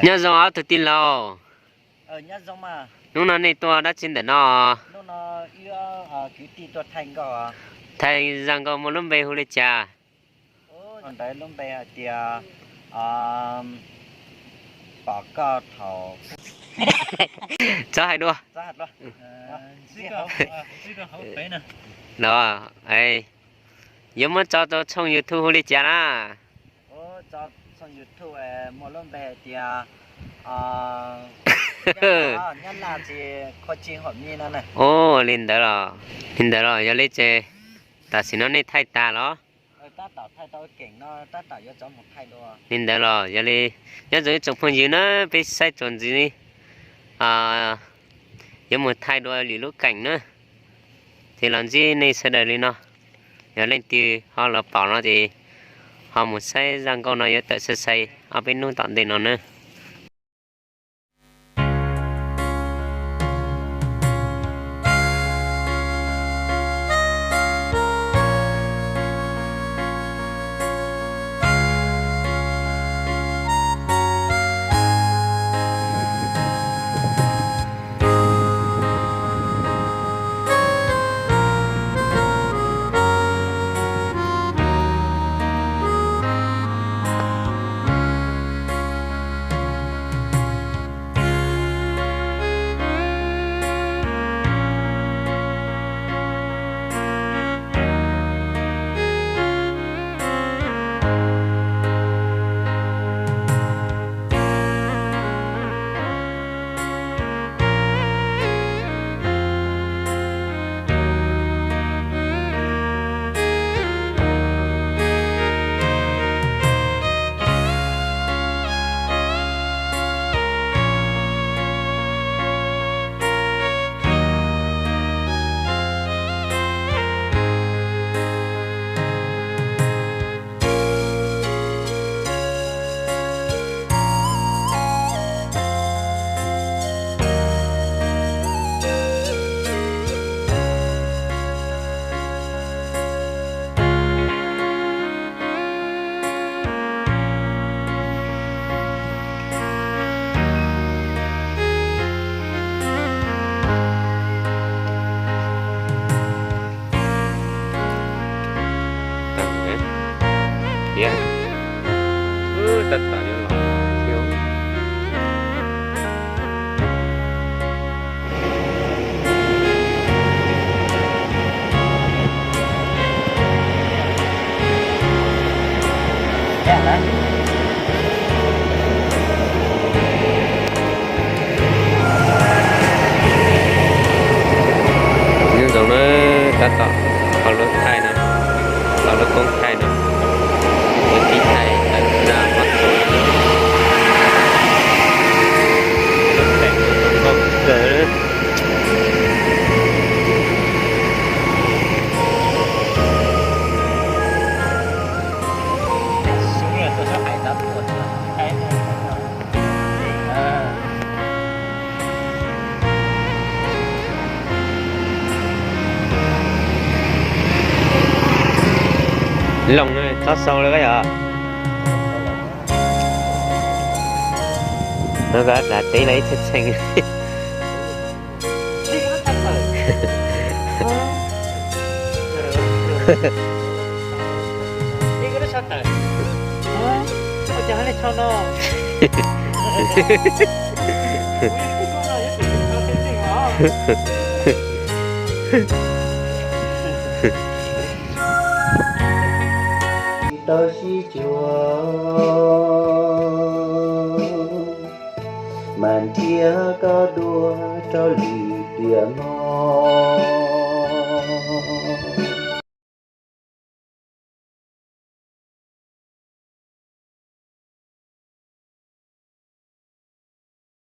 Nyob zoo ob tug tij laug. Hnub no nej tuaj dab tsi ntawm no? Thaij zaj nkauj muaj lub npe hu li cas? Txhob hais dua. Los, yuav muab tso rau tshooj YouTube hu li cas na? Ua li ntawd los, li ntawd los yog li ces tam sim no nej thaij tag los? Li ntawd los yog li, nyob zoo ib tsoom phooj ywg na, peb saib txuas ntxiv, yuav mus thaij dua lwm lub keem na, ces los ntsib nej sawv daws li no. Yog leej twg ho los pom no ces ho mus saib zaj nkauj no yuav tawm sai sai ob peb hnub tom ntej no na. Tab tom yuav los thiab. Nyob zoo na, tab tom hauv lub thaij no, hauv lub koob thaij no, lub tib thaij tawm na, lub teem no zoo nkauj kawg. Loo no txhob sau li yog. Nws ko tas teb los ib txheej txheej. Tau sib cuag mas nrhiav koj dua rau lwm tiam no.